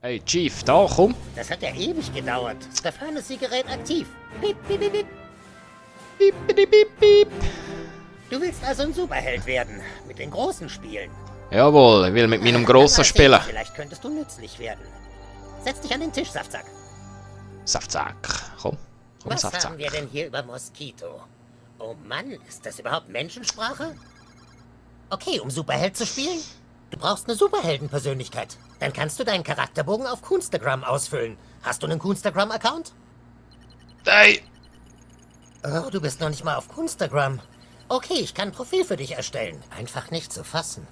Hey Chief, da, komm. Das hat ja ewig gedauert. Stefan ist ihr Gerät aktiv. Piep, piep, piep, piep. Piep, piep, piep, piep. Du willst also ein Superheld werden. Mit den Großen spielen. Jawohl, ich will mit meinem Grossen spielen. Vielleicht könntest du nützlich werden. Setz dich an den Tisch, Saftsack. Saftsack, komm. Komm, Was Saftsack. haben wir denn hier über Moskito? Oh Mann, ist das überhaupt Menschensprache? Okay, um Superheld zu spielen, du brauchst eine Superheldenpersönlichkeit. Dann kannst du deinen Charakterbogen auf Kunstagram ausfüllen. Hast du einen Kunstagram-Account? Hey! Oh, du bist noch nicht mal auf Kunstagram. Okay, ich kann ein Profil für dich erstellen. Einfach nicht zu fassen.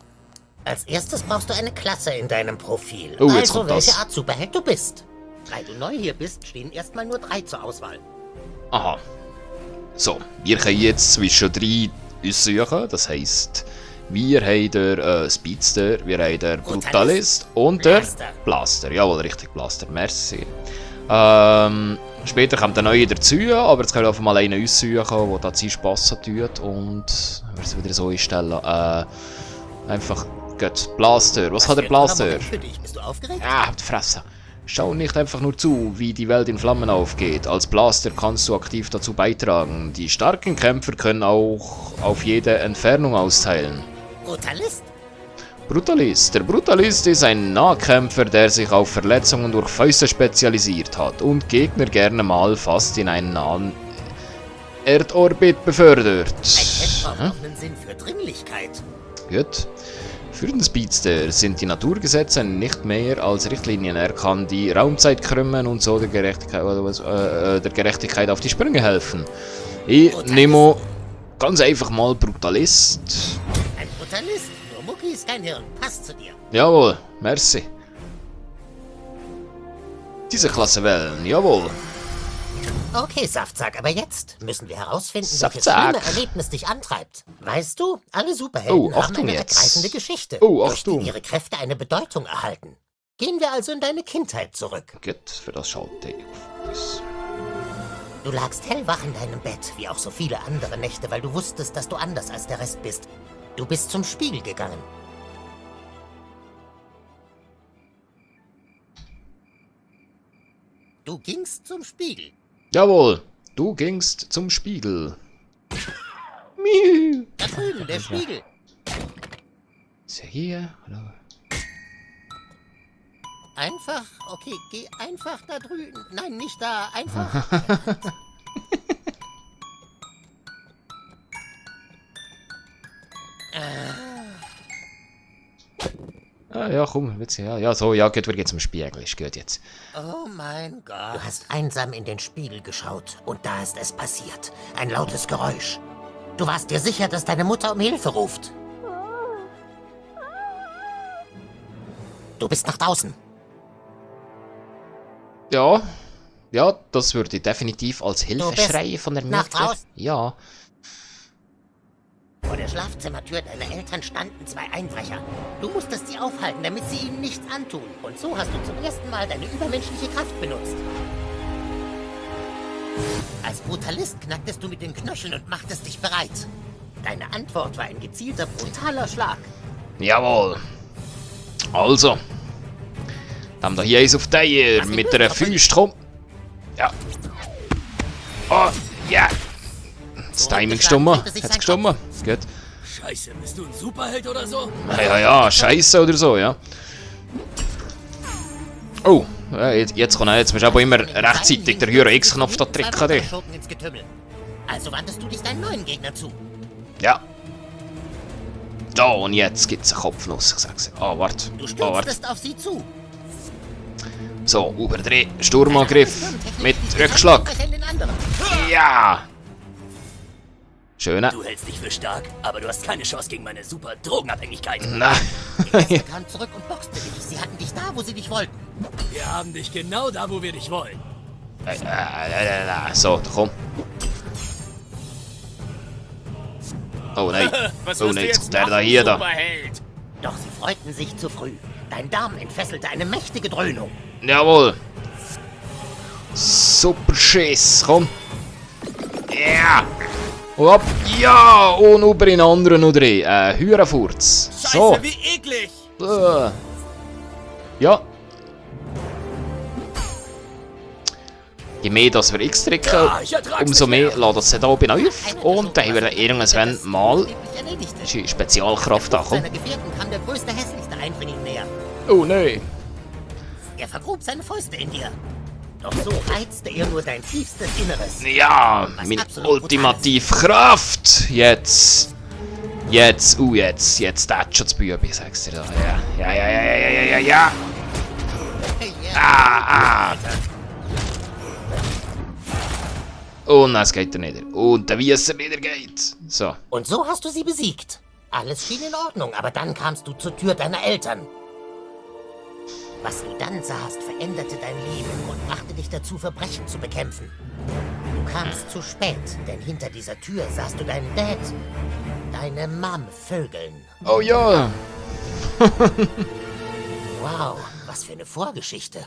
Als erstes brauchst du eine Klasse in deinem Profil. Oh, jetzt also, kommt welche das. Art Superheld du bist. Weil du neu hier bist, stehen erstmal nur 3 zur Auswahl. Aha. So, wir können jetzt zwischen 3 uns suchen. Das heisst, wir haben den Speedster, wir haben den Brutalist und der Blaster. Jawohl, richtig, Blaster. Merci. Später kommt der neue dazu, aber jetzt können wir einfach mal einen aussuchen, der da seinen Spass hat tut. Und wir es wieder so einstellen. Einfach, gut, Blaster. Was hat der Blaster? Für dich. Bist du aufgeregt? Ah, die Fresse. Schau nicht einfach nur zu, wie die Welt in Flammen aufgeht. Als Blaster kannst du aktiv dazu beitragen. Die starken Kämpfer können auch auf jede Entfernung austeilen. Brutalist? Brutalist. Der Brutalist ist ein Nahkämpfer, der sich auf Verletzungen durch Fäuste spezialisiert hat und Gegner gerne mal fast in einen nahen Erdorbit befördert. Ein Head braucht einen Sinn für Dringlichkeit. Gut. Für den Speedster sind die Naturgesetze nicht mehr als Richtlinien. Er kann die Raumzeit krümmen und so der Gerechtigkeit auf die Sprünge helfen. Ich nehme ganz einfach mal Brutalist. Ein Brutalist? Nur Mucki ist kein Hirn. Passt zu dir. Jawohl, merci. Diese Klasse wählen, jawohl. Okay, Saftsack, aber jetzt müssen wir herausfinden, welches Saftsack. schlimme Erlebnis dich antreibt. Weißt du, alle Superhelden haben Achtung eine jetzt. ergreifende Geschichte, Oh, durch die Achtung. ihre Kräfte eine Bedeutung erhalten. Gehen wir also in deine Kindheit zurück. Gut, für das schalte ich auf. Du lagst hellwach in deinem Bett, wie auch so viele andere Nächte, weil du wusstest, dass du anders als der Rest bist. Du bist zum Spiegel gegangen. Du gingst zum Spiegel. Jawohl, du gingst zum Spiegel. Miau. Da drüben, der Spiegel. Ist er hier? Hallo. Einfach, okay, geh einfach da drüben. Nein, nicht da, einfach. Ah, ja, komm, wird's ja. Ja, so, ja, gut, wir gehen zum Spiegel. Ist gut jetzt. Oh mein Gott. Du hast einsam in den Spiegel geschaut und da ist es passiert. Ein lautes Geräusch. Du warst dir sicher, dass deine Mutter um Hilfe ruft. Du bist nach draußen. Ja. Ja, das würde ich definitiv als bist Hilfeschrei von der nach Mutter. draußen? Ja. Vor der Schlafzimmertür deiner Eltern standen 2 Einbrecher. Du musstest sie aufhalten, damit sie ihnen nichts antun. Und so hast du zum ersten Mal deine übermenschliche Kraft benutzt. Als Brutalist knacktest du mit den Knöcheln und machtest dich bereit. Deine Antwort war ein gezielter, brutaler Schlag. Jawohl. Also. Dann haben wir hier eins auf den hier mit einer Faust, komm. Ja. Oh, ja. Das Timing gestummen. Hat's gestummen? Gut. Scheiße, bist du ein Superheld oder so? Ja, scheiße oder so, ja. Oh, ja, jetzt kann er. Jetzt musst du aber immer rechtzeitig den höheren X-Knopf da drücken. Du. Ins Getümmel. Also wandtest du dich deinen neuen Gegner zu. Ja. Da und jetzt gibt's einen Kopfnuss, ich sag's. Ah, warte. Du Ah, warte. stürztest auf sie zu. So, überdreh. Sturmangriff mit Rückschlag. Ja. Schöne. Du hältst dich für stark, aber du hast keine Chance gegen meine super Drogenabhängigkeit. Na. Er kam zurück und boxte dich. Sie hatten dich da, wo sie dich wollten. Wir haben dich genau da, wo wir dich wollen. So, komm. Oh nein. Was Oh wirst du nein, jetzt jetzt kommt der machen, da hier da. Superheld? Doch sie freuten sich zu früh. Dein Darm entfesselte eine mächtige Dröhnung. Jawohl. Super Schiss, komm. Ja. Und ab. Ja, und über den anderen noch drehen. Hürenfurz. Scheiße, So. wie eklig! Ja. je mehr das wir X drücken, Ja, ich ertrag's umso nicht mehr lädt es dann oben auf. Und dann haben wir dann irgendwann mal die Spezialkraft da. Komm. Seiner Gefährten kam der größte, hässlichste Eindringling näher. Oh nein. Er vergrub seine Fäuste in dir. Doch so reizte er nur dein tiefstes Inneres. Ja, mit ultimativ Kraft. Jetzt, jetzt tätscht schon das Bübi, sag's dir da. Ja. Ja. Ah. Und es geht er nieder. Und der Wiesser wieder geht. So. Und so hast du sie besiegt. Alles schien in Ordnung, aber dann kamst du zur Tür deiner Eltern. Was du dann sahst, veränderte dein Leben und brachte dich dazu, Verbrechen zu bekämpfen. Du kamst zu spät, denn hinter dieser Tür sahst du deinen Dad, deine Mom vögeln. Oh ja. Wow, was für eine Vorgeschichte.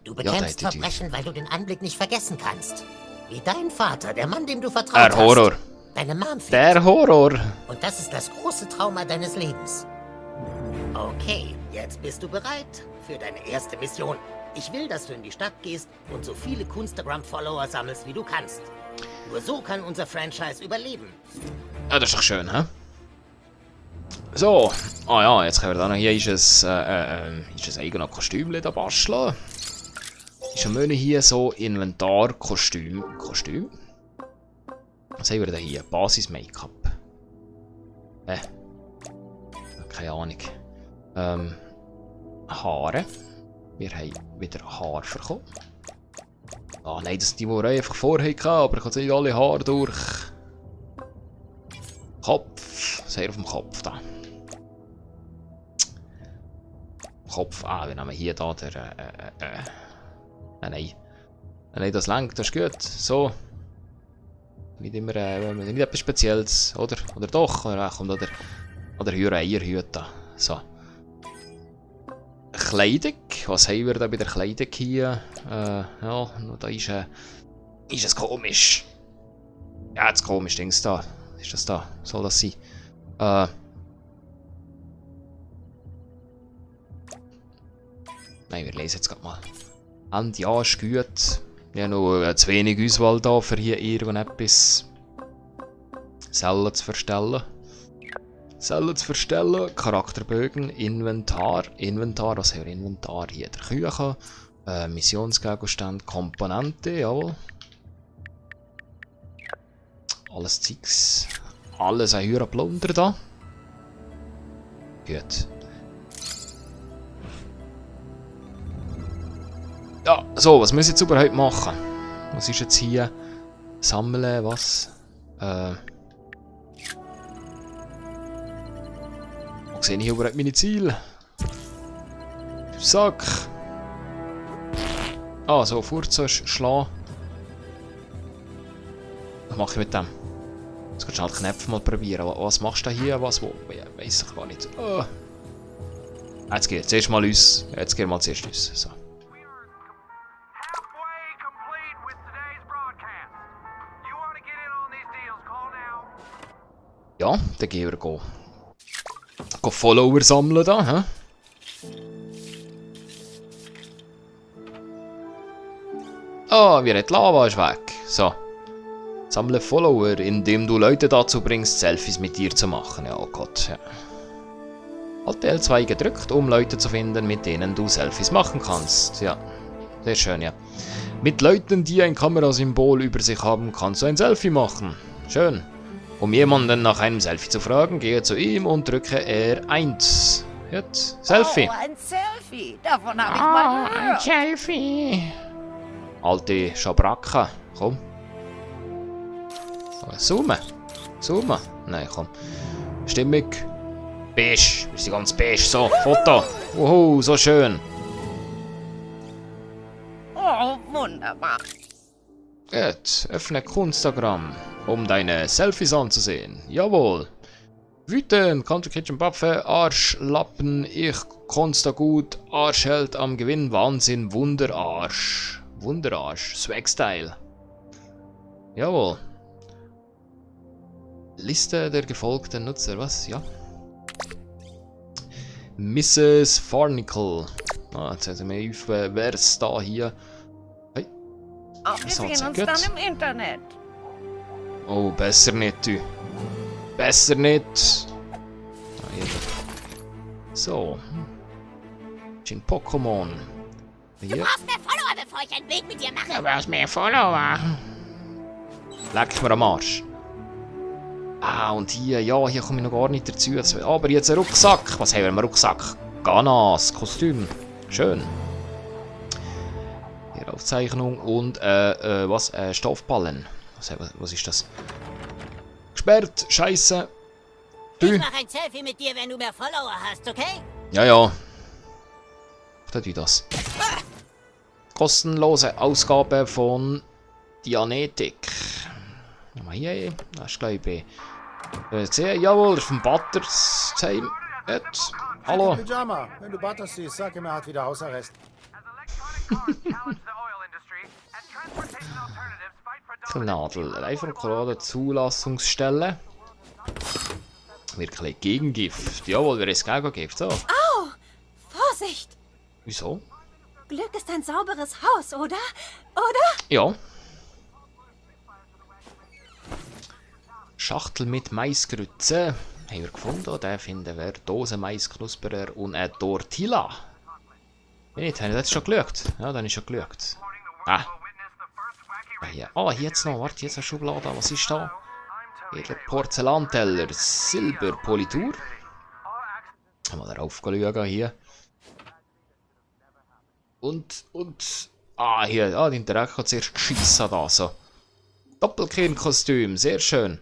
Du Ja, bekämpfst da hätte Verbrechen, weil du den Anblick nicht vergessen kannst. Wie dein Vater, der Mann, dem du vertraut Der hast. Horror. Deine Mom fehlt. Der Horror. Und das ist das große Trauma deines Lebens. Okay, jetzt bist du bereit für deine erste Mission. Ich will, dass du in die Stadt gehst und so viele Kunstagram-Follower sammelst, wie du kannst. Nur so kann unser Franchise überleben. Ja, das ist doch schön, hä? So. Ah ja, jetzt können wir da noch hier ist ein eigenes Kostüm da basteln. Ist ein Menü hier so Inventar-Kostüm. Kostüm? Was haben wir denn hier? Basis-Make-up. Keine Ahnung. Haare. Wir haben wieder Haare bekommen. Ah nein, das sind die wir einfach vorher hatten, aber ich habe nicht alle Haare durch. Kopf. Sehr auf dem Kopf da. Kopf. Ah, wir nehmen hier da der. Nein. Nein, das lenkt, das ist gut. So. Nicht immer, nicht etwas Spezielles, oder? Oder doch? Oder kommt oder Eierhüte. So. Kleidung. Was haben wir da bei der Kleidung hier? Ja, da ist es komisch. Ja, jetzt komisch, Dings da. Ist das da? Soll das sein? Nein, wir lesen jetzt gerade mal. Und ja, ist gut. Ja, noch zu wenig Auswahl da, für hier irgendetwas selber zu verstellen. Charakterbögen, Inventar. Was haben wir Inventar hier? Der Küche, Missionsgegenstand, Komponente, jawohl. Alles Zeugs. Alles ein höherer Plunder da. Gut. Ja, so, was müssen wir jetzt überhaupt machen? Was ist jetzt hier? Sammeln, was? Wo sehe ich überhaupt meine Ziele? Sack! Ah, so, Furzen schlagen. Was mache ich mit dem? Jetzt kannst du halt Knöpfe mal probieren. Was machst du hier? Was? Wo? Weiss ich gar nicht. Oh. Jetzt geht's. Zuerst mal uns. Jetzt gehen wir mal zuerst uns. So. Ja, dann gehen wir go Follower sammeln da, hä? Ah, wie die Lava ist weg. So. Sammle Follower, indem du Leute dazu bringst, Selfies mit dir zu machen. Ja, oh Gott, ja. Halt L2 gedrückt, um Leute zu finden, mit denen du Selfies machen kannst. Ja, sehr schön, ja. Mit Leuten, die ein Kamerasymbol über sich haben, kannst du ein Selfie machen. Schön. Um jemanden nach einem Selfie zu fragen, gehe zu ihm und drücke R1. Jetzt, Selfie. Oh, ein Selfie. Davon habe ich mal gehört. Ein Selfie. Alte Schabracke, komm. Zoomen. Nein, komm. Stimmig. Beige. Wir sind ganz beige. So, Foto. Wuhu, so schön. Oh, wunderbar. Gut, öffne Kunstagram, um deine Selfies anzusehen. Jawohl. Wütend, Country Kitchen Buffet, Arschlappen, ich konsta gut, Arschheld am Gewinn, Wahnsinn, Wunderarsch. Wunderarsch, Swag-Style. Jawohl. Liste der gefolgten Nutzer, was? Ja. Mrs. Farnicle. Ah, jetzt haben wir auf, wer ist da hier? Hey. Oh, wir So, sehen sehr uns gut. dann im Internet. Oh, besser nicht, du. Besser nicht. Ah, hier. So. Ein Pokémon. Hier. Brauchst mehr Follower, bevor ich ein Bild mit dir mache. Du brauchst mehr Follower. Leck mir am Arsch. Ah, und hier, ja, hier komme ich noch gar nicht dazu. Aber jetzt ein Rucksack. Was haben wir im Rucksack? Ganas, Kostüm. Schön. Hier Aufzeichnung und, was? Stoffballen. Was ist das? Gesperrt, Scheiße. Ich mache ein Selfie mit dir, wenn du mehr Follower hast, okay? Ja, ja. Macht wie das. Kostenlose Ausgabe von Dianetik. Mal hier, das ist glaube ich. Gesehen, jawohl, das ist vom Butters Time. Hallo. Pyjama. Wenn du Butters siehst, sag ihm, er hat wieder Hausarrest. Nadel. Einfach Colorado Zulassungsstelle. Wirklich Gegengift. Jawohl, wer ist Gegengift? So. Vorsicht! Wieso? Glück ist ein sauberes Haus, oder? Oder? Ja. Schachtel mit Maisgrütze. Haben wir gefunden. Den finden wir. Dose Maisknusperer und eine Tortilla. Nicht, habe ich das schon geschaut? Ja, dann ist schon geschaut. Ah. Hier. Ah, hier jetzt noch. Warte, jetzt eine Schublade. Was ist da? Edler Porzellanteller. Silberpolitur. Mal darauf schauen hier. Und. Ah, hier. Ah, den Dreck hat zuerst geschissen da. So. Doppelkirnkostüm. Sehr schön.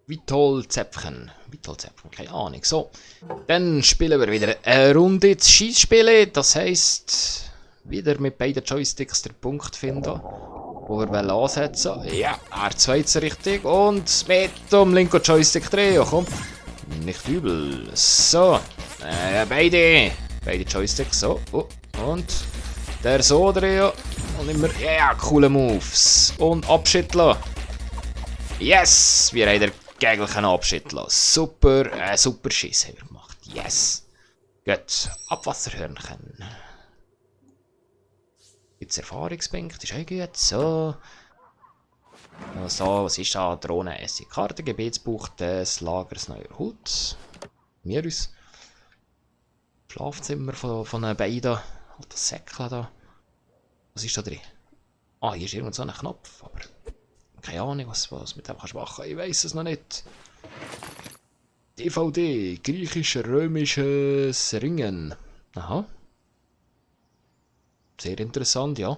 Vitol-Zäpfchen. Vitol-Zäpfchen, keine Ahnung. So. Dann spielen wir wieder eine Runde Schießspiele. Das heisst, wieder mit beiden Joysticks den Punkt finden, wo wir ansetzen wollen. Ja, R2 richtig. Und mit dem linken Joystick drehen. Komm. Nicht übel. So. Beide Joysticks. So. Oh. Und der so drehen. Und immer. Ja, coole Moves. Und abschütteln. Yes! Wir haben den Gegner abschütteln. Super. Super Schiss haben wir gemacht. Yes. Gut. Abwasserhörnchen. Jetzt Erfahrungspunkt. Ist auch gut. So. So, was ist da? Drohne, Essig, Karte, Gebetsbuch des Lagers neuer Hut. Mirus. Schlafzimmer von den beiden. Das Säckchen da. Was ist da drin? Ah, hier ist irgend so ein Knopf, aber keine Ahnung, was mit dem kannst du machen. Ich weiß es noch nicht. DVD, griechisch-römisches Ringen. Aha. Sehr interessant, ja.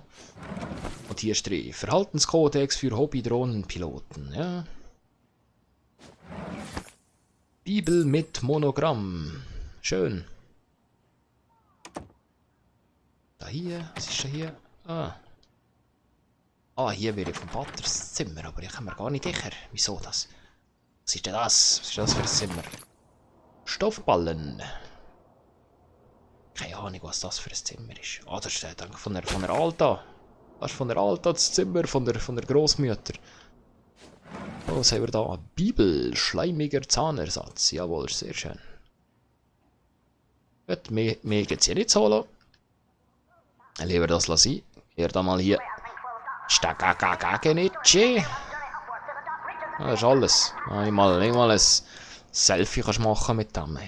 Und hier ist drin. Verhaltenskodex für Hobby-Drohnenpiloten, ja. Bibel mit Monogramm. Schön. Da hier, was ist da hier? Ah. Ah, hier wäre vom Vaters Zimmer, aber ich kann mir gar nicht sicher. Wieso das? Was ist denn das? Was ist das für ein Zimmer? Stoffballen. Keine Ahnung, was das für ein Zimmer ist. Ah, das ist von der Alta. Das ist von der Alta das Zimmer von der Großmutter. Oh, was haben wir da? Bibel, schleimiger Zahnersatz. Jawohl, sehr schön. Gut, mehr geht es hier nicht solo. Lieber das lassen. Hier da mal hier. Stagagagagenichi. Das ist alles. Nicht mal ein Selfie kannst machen mit dem.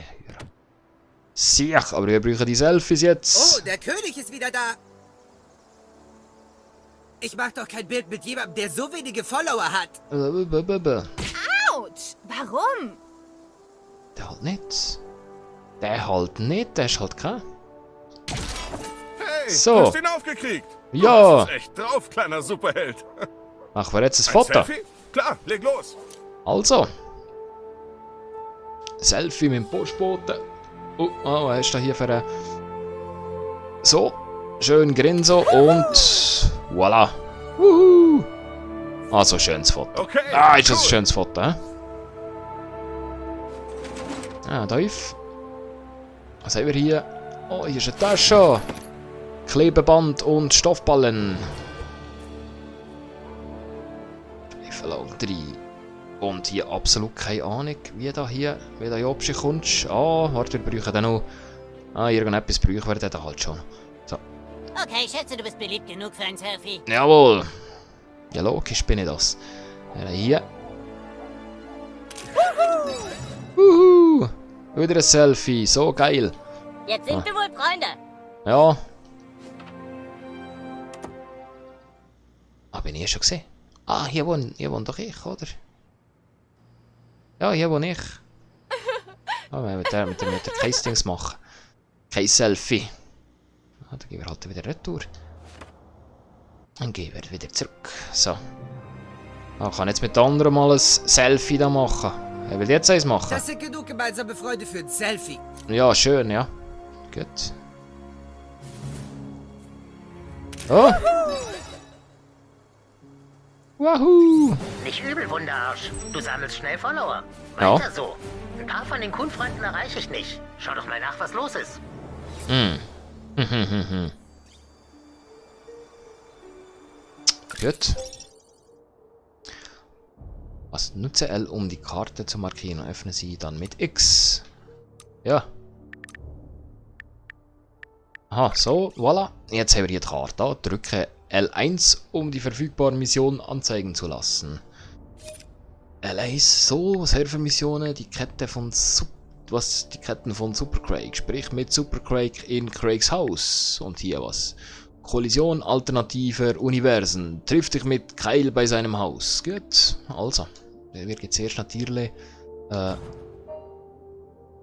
Siech, aber wir brauchen die Selfies jetzt. Oh, der König ist wieder da. Ich mach doch kein Bild mit jemandem, der so wenige Follower hat. Autsch! Warum? Der halt nicht. Der ist halt kein. Hey, So. hast ihn aufgekriegt. Ja. Du hast es echt drauf, kleiner Superheld. Machen wir jetzt ein Ein Foto. Selfie? Klar, leg los. Also. Selfie mit dem Postboten. Oh, was ist da hier für ein... So. Schön grinsen und... Voilà. Wuhu. Also, schönes Foto. Okay, Ah, ist das ein cool. schönes Foto, hä? Ah, Teuf. Was haben wir hier? Oh, hier ist eine Tasche. Klebeband und Stoffballen. Ich verlange 3. Und hier absolut keine Ahnung, wie da hier kommst. Ah, warte, wir brauchen dann noch... Ah, irgendetwas brauchen wir dann halt schon. So. Okay, ich schätze, du bist beliebt genug für ein Selfie. Jawohl. Ja, logisch bin ich das. Hier. Wuhu. Wieder ein Selfie. So geil. Jetzt sind wir wohl Freunde. Ja. Ah, bin ich schon gesehen? Ah, hier wohne doch ich, oder? Ja, hier wohne ich. Ah, wir müssen kein Dings machen. Kein Selfie. Ah, dann gehen wir halt wieder retour. Dann gehen wir wieder zurück. So. Ah, ich kann jetzt mit anderen mal ein Selfie da machen. Er will jetzt eins machen. Das sind genug gemeinsame Freunde für ein Selfie. Ja, schön, ja. Gut. Oh! Wahoo! Nicht übel, Wunderarsch. Du sammelst schnell Follower. Ja. Weiter so. Ein paar von den Kun-Freunden erreiche ich nicht. Schau doch mal nach, was los ist. Gut. Was nutze L, um die Karte zu markieren? Öffne sie dann mit X. Ja. Aha, so, voilà. Jetzt haben wir hier die Karte. Drücke L1, um die verfügbaren Missionen anzeigen zu lassen. L1, so, Servermissionen, die Kette von die Ketten von Super Craig. Sprich mit Super Craig in Craigs Haus. Und hier was. Kollision alternativer Universen. Trifft dich mit Kyle bei seinem Haus. Gut, also. Wir gehen zuerst natürlich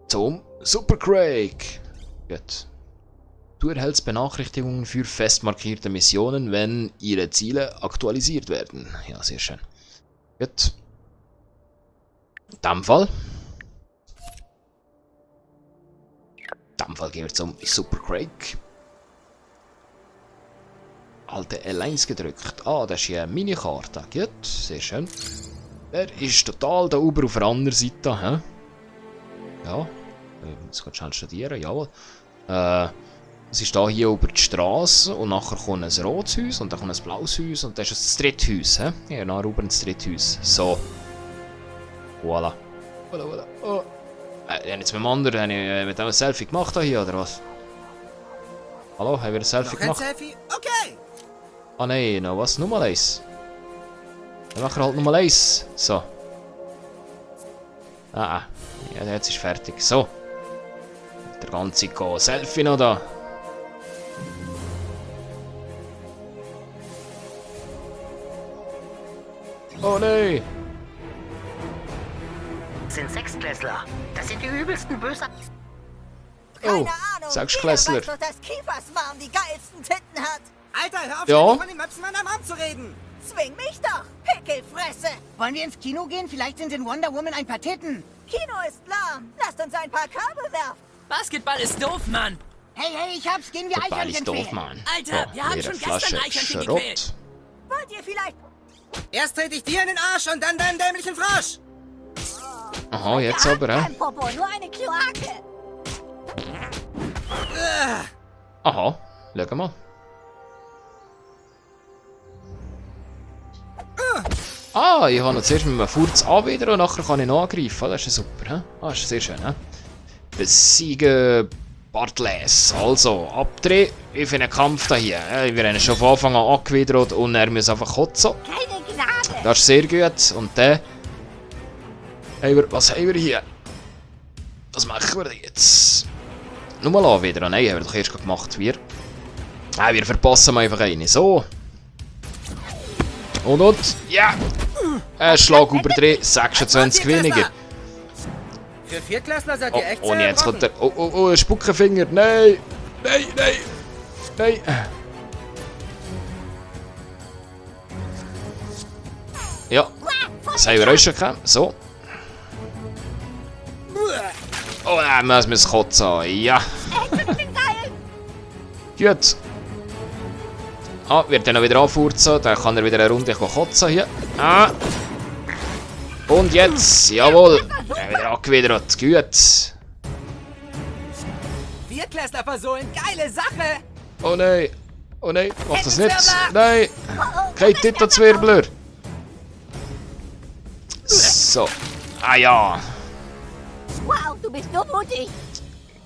zum Super Craig. Gut. Du erhältst Benachrichtigungen für fest markierte Missionen, wenn ihre Ziele aktualisiert werden. Ja, sehr schön. Gut. In dem Fall gehen wir zum Super Craig. Alte L1 gedrückt. Ah, das ist hier eine Minikarte. Gut, sehr schön. Der ist total da oben auf der anderen Seite. Hä? Ja, jetzt geht schnell studieren, jawohl. Es ist da hier über die Straße und nachher kommt ein rotes Haus und dann kommt ein blaues Haus und dann ist ein Streethaus. Ja, nach oben ein Streethaus. So. Voilà. Voilà. Oh. Jetzt mit dem anderen, mit dem ein Selfie gemacht hier, oder was? Hallo, haben wir ein Selfie Noch ein gemacht? Selfie? Okay. Ah nein, noch was? Nummer 1. Dann machen wir halt Nummer 1. So. Ja, jetzt ist fertig. So. Der ganze Selfie noch da. Oh nein! Das sind Sechstklässler. Das sind die übelsten Böser. Oh, Ahnung. Sechsklässler. Jeder weiß doch, dass Kieferswarm die geilsten Titten hat. Alter, hör auf, Ja. ständig von den Möpsen meiner Mom zu reden. Zwing mich doch, Pickelfresse. Wollen wir ins Kino gehen? Vielleicht sind in Wonder Woman ein paar Titten. Kino ist lahm. Lasst uns ein paar Kabel werfen. Basketball ist doof, Mann. Hey, ich hab's. Gehen wir Total ist Eichhörnchen doof, wählen. Mann. Alter, wir haben wieder schon eine gestern Flasche Eichhörnchen Schrott. gequält. Wollt ihr vielleicht... Erst trete ich dir in den Arsch und dann deinen dämlichen Frosch. Aha, jetzt aber, Kein Popo, nur eine Kloake. Aha, schau mal. Ah, ich habe noch zuerst mit einem Furz anwidern und nachher kann ich noch angreifen. Das ist ja super, hä? Ah, das ist sehr schön, hä? Besiegen Bartles. Also, abdrehen. Ich finde einen Kampf da hier. Wir haben ihn schon von Anfang an angewidert und er muss einfach kotzen. Keine Gnade. Das ist sehr gut. Und dann was haben wir hier? Was machen wir jetzt? Nur mal anwidern. Nein, haben wir doch erst gemacht. Wir verpassen einfach eine. So. Und. Ja! Ein Schlag überdrehen. 26 weniger. Für Viertklässler seid ihr echt Und sehr jetzt kommt trocken. der. Oh, ein Spuckenfinger. Nein! Nein! Ja, das haben wir auch schon gehabt. So. Oh nein, wir müssen kotzen. Ja. Gut. Ah, wird er noch wieder anfurzen. Dann kann er wieder eine Runde kotzen hier. Ah. Und jetzt, jawohl. Er wieder angewidert. Gut. Viertklässler versohlen, geile Sache. Oh nein. Mach das nicht. Nein. Kein Titozwirbler. So. Ah ja. Wow, du bist so mutig.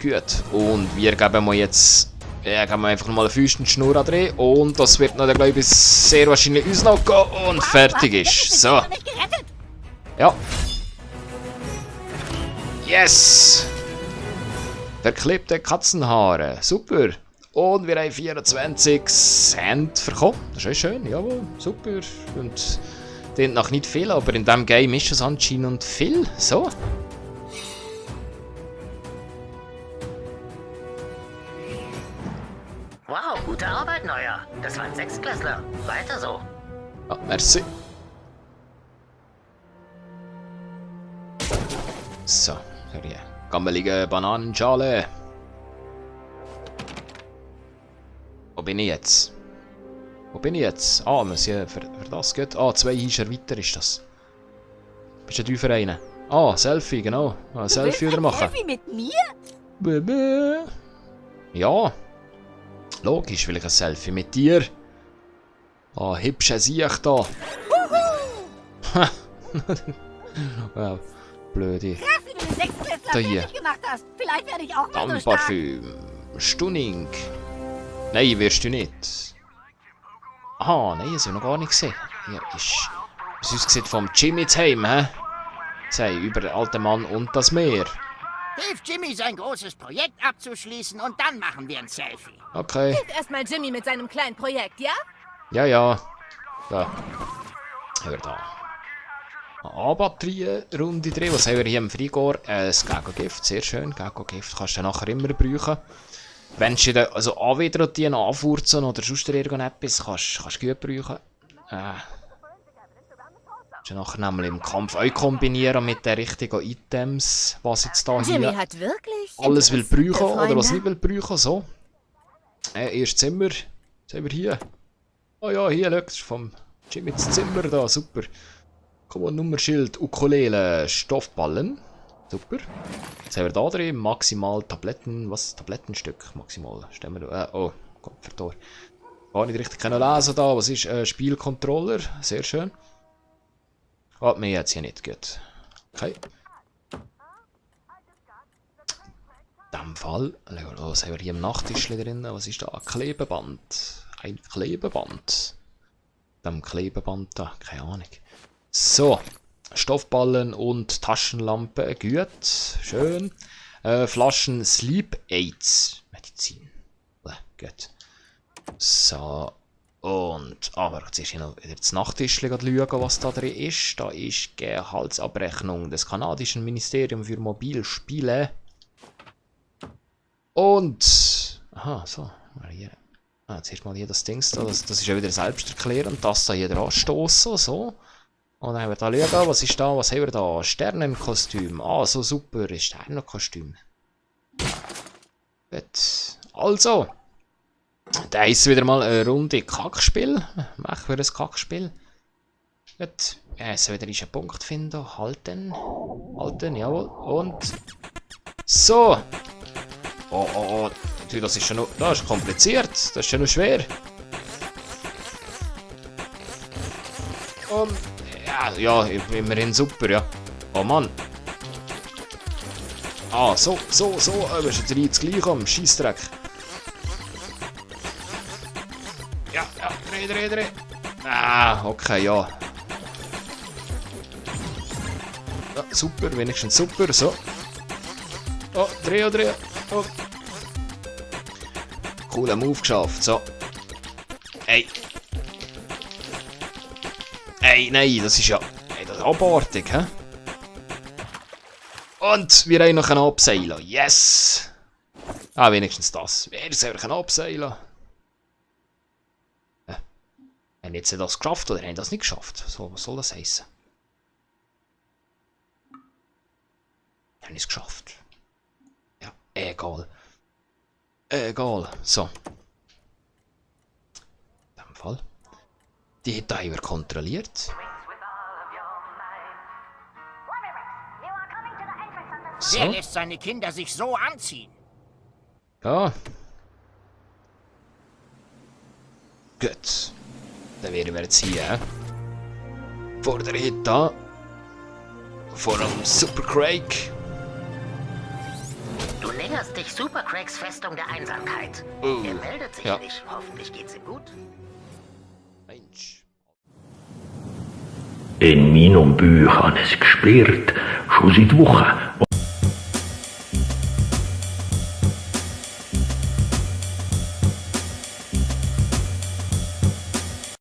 Gut. Und wir geben mal jetzt Ja, gehen wir einfach mal eine Füßchen Schnur drehen. Und das wird noch, glaube ich, sehr wahrscheinlich uns noch gehen. Und fertig ist. So. Ja. Yes! Verklebte Katzenhaare. Super. Und wir haben 24 Cent bekommen. Das ist schön, jawohl. Super. Und den noch nicht viel, aber in diesem Game ist es anscheinend viel. So. Wow, gute Arbeit, Neuer. Das waren Sechstklässler. Weiter so. Ja, merci. So, hier. Gammelige Bananenschale. Wo bin ich jetzt? Wo bin ich jetzt? Ah, muss ich für das geht. Ah, 2 Hischer weiter ist das. Bist du du für einen? Ah, Selfie, genau. Ah, Selfie wieder machen. Selfie mit mir? Bäh. Ja. Logisch will ich ein Selfie mit dir. Ah, hübsche Sicht da. Wow, blöde. Krass, wie du den Sechstklässler Da hier. fertig gemacht hast. Vielleicht werde ich auch mal so stark. Dampfparfüm. Stunning. Nein, wirst du nicht. Aha, nein, das habe ich noch gar nicht gesehen. Hier ist... Was aussieht vom Jimmy Heim, hä? Sei über den alten Mann und das Meer. Hilf Jimmy, sein großes Projekt abzuschließen und dann machen wir ein Selfie. Okay. Erstmal Jimmy mit seinem kleinen Projekt, ja? Ja, ja. Da. Hör da. A-Batterien, Runde 3. Was haben wir hier im Frigor? Das Gecko-Gift, sehr schön. Gecko-Gift kannst du nachher immer brauchen. Wenn du dann also Anwidroutinen anfurzen oder sonst irgendetwas, kannst du gut brauchen. Du nachher nämlich im Kampf auch kombinieren mit den richtigen Items, was jetzt da Jimmy hier hat wirklich alles will interessante brauchen oder was Freunde. nicht will brauchen, so. Erstes Zimmer. Was haben wir hier? Oh ja, hier, schau, vom Jimmy ins Zimmer da, super. Komm on, Nummerschild, Ukulele, Stoffballen. Super. Jetzt haben wir da drin maximal Tabletten, was? Tablettenstück, maximal. Stellen wir da, oh, Gott, verdammt. Gar nicht richtig können lesen da, was ist? Spielcontroller, sehr schön. Ah, mir jetzt hier nicht gut. Okay. In diesem Fall, was haben wir hier im Nachttisch drin? Was ist da? Ein Klebeband. Ein Klebeband. Dem Klebeband da, keine Ahnung. So. Stoffballen und Taschenlampe, gut. Schön. Flaschen Sleep Aids. Medizin. Gut. So. Und, aber jetzt ist hier noch wieder das Nachttisch schauen, was da drin ist. Da ist Gehaltsabrechnung des kanadischen Ministeriums für Mobilspiele. Und, aha, so, hier. Jetzt erstmal hier das Ding da, das ist ja wieder selbsterklärend, das da hier anstoßen, so. Und dann haben wir da schauen, was ist da, was haben wir da? Sternenkostüm, ah, so super, Sternenkostüm. Gut, also. Da ist wieder mal eine Runde Kackspiel. Machen wir ein Kackspiel. Gut. So wieder ist ein Punkt finden. Halten. Halten, jawohl. Und. So. Oh, oh, oh. Du, das ist schon noch. Das ist kompliziert. Das ist schon noch schwer. Und. Ja, immerhin super, ja. Oh Mann. Ah, so. Aber ist jetzt jetzt gleich am Scheissdreck. Ja, dreh. Ah, okay, ja. Ja, super, wenigstens super, so. Oh, dreh. Oh. Cooler Move geschafft, so. Ey, nein, das ist ja... Ey, das ist abartig, hä? Und wir haben noch einen Abseiler, yes! Ah, wenigstens das. Wir haben abseilen. Haben jetzt das geschafft oder haben das nicht geschafft? So, was soll das heißen? Haben es geschafft? Ja, egal. Egal. So. In dem Fall. Die hat wir kontrolliert. So. Wer lässt seine Kinder sich so anziehen? Ja. Gut. Dann wären wir jetzt hier. Vor der Hütte. Vor dem Super Craig. Du näherst dich Super Craigs Festung der Einsamkeit. Er meldet sich ja. nicht. Hoffentlich geht's ihm gut. Mensch. In meinem Buch habe ich es gesperrt, schon seit Wochen.